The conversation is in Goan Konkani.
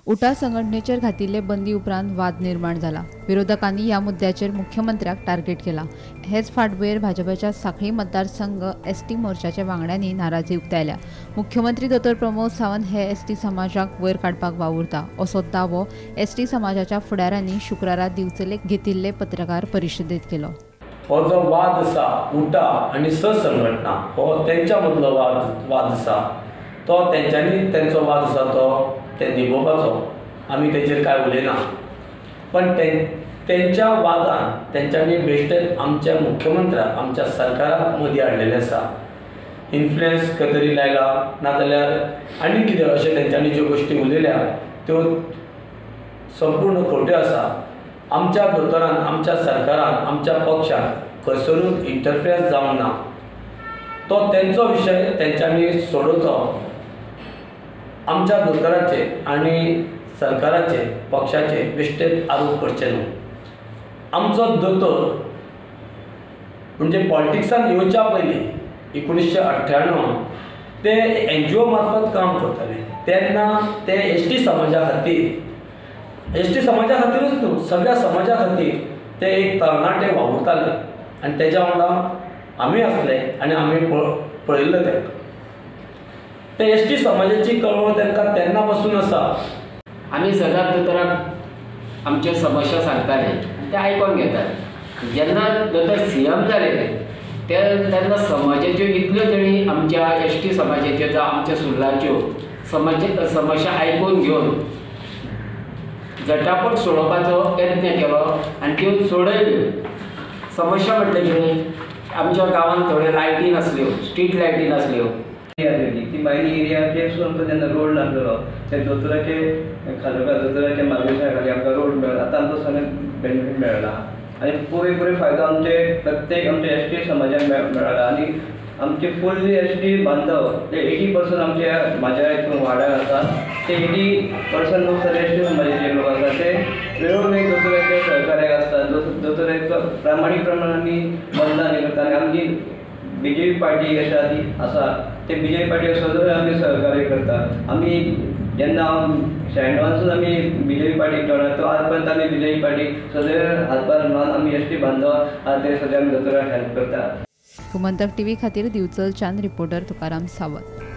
उटा संघटनेचेर घातिल्ले बंदी उपरांत वाद निर्माण जाला. विरोधकांनी ह्या मुद्द्याचेर मुख्यमंत्र्याक टार्गेट केला. हेच फाटभुंयेर भाजपाच्या सांखळी मतदारसंघ एसटी मोर्चाच्या वांगड्यांनी नाराजी उक्तायल्या. मुख्यमंत्री दोतोर प्रमोद सावंत हे एसटी समाजाक वयर काडपाक वावुरता असो दावो एसटी समाजाच्या फुडाऱ्यांनी शुक्रारा दिवचले घेतिल्ले पत्रकार परिशदेत केलो. हो जो वाद आसा उटा आनी ससंघटना हो तेंच्या मदलो वाद आसा, तो तेंच्यांनी तेंचो वाद आसा तो ते निभोवपाचो, आमी तेचेर कांय उलयना. पण तेंच्या वादान तेंच्यांनी बेश्टेच आमच्या मुख्यमंत्र्याक आमच्या सरकाराक मदीं हाडलेलें आसा. इन्फ्लुयन्स खंय तरी लायला नाजाल्यार आनी कितें अशें तेंच्यांनी ज्यो गोश्टी उलयल्या त्यो संपूर्ण खोट्यो आसा. आमच्या दोतोरान आमच्या सरकारान आमच्या पक्षान खंयसरूच इंटरफियन्स जावंक ना. तो तेंचो विशय तेंच्यांनी सोडोवचो. आमच्या दोतोराचे आनी सरकाराचे पक्षाचे बेश्टेच आरोप करचे न्हू. आमचो दोतोर म्हणजे पॉलिटिक्सान येवच्या पयलीं 1998 ते एनजीओ मार्फत काम करताले. तेन्ना ते एसटी समाजा खातीर, एसटी समाजा खातीरूच न्हू, सगळ्या समाजा खातीर ते एक तरणाटे वावुरताले आनी तेज्या वांगडा आमी आसले आनी आमी पळयल्ले तांकां. ते एसटी समाजाची कळवळ तांकां तेन्ना पासून आसा. आमी सदांच दोतोराक आमच्यो समस्या सांगताले आनी ते आयकोन घेताले. जेन्ना दोतोर सीएम जाले तेन्ना समाजाच्यो इतल्यो तेणी आमच्या एसटी समाजाच्यो जावं आमच्या सुर्लाच्यो समस्या आयकून घेवन झटापट सोडोवपाचो यत्न केलो आनी त्यो सोडयल्यो. समस्या म्हटलें कितें, आमच्या गांवांत थोड्यो लायटी नासल्यो, स्ट्रीट लायटी नासल्यो. ती मायनी एरियाचेर सुद्दां आमकां जेन्ना रोड नासलेलो ते दोतोराचे खालोखाल दोतोराच्या मार्गदर्शना खाली आमकां रोड मेळ्ळो. आतां आमकां सगळें बेनिफीट मेळ्ळा आनी पुरेपुरे फायदो आमचे प्रत्येक आमच्या एस टी समाजाक मेळ्ळा. आनी आमचे फुल्ली एस टी बांधव ते 80% आमच्या म्हाज्या हितून वाड्यार आसा, ते 80% लोक सगळे एस टी समाजाचे लोक आसा. ते वेळोवेळी दोतोराच्या सहकार्याक आसता, दोतोराचो प्रामाणीक प्रमाण आमी मतदान करता. आनी आमची बीजेपी पार्टी अशा ती आसा, ते बीजेपी पार्टी सगळें आमी सहकार्य करता. आमी जेन्ना 96 आमी बीजेपी पार्टीक जोडला तो आज पर्यंत आमी बीजेपी पार्टी सगळे हातभार लावन आमी एस टी बांधव आहा ते सगळे आमी दोतोराक हेल्प करता. गोमंतक टीव्ही खातीर दिवचलच्यान रिपोर्टर तुकाराम सावंत.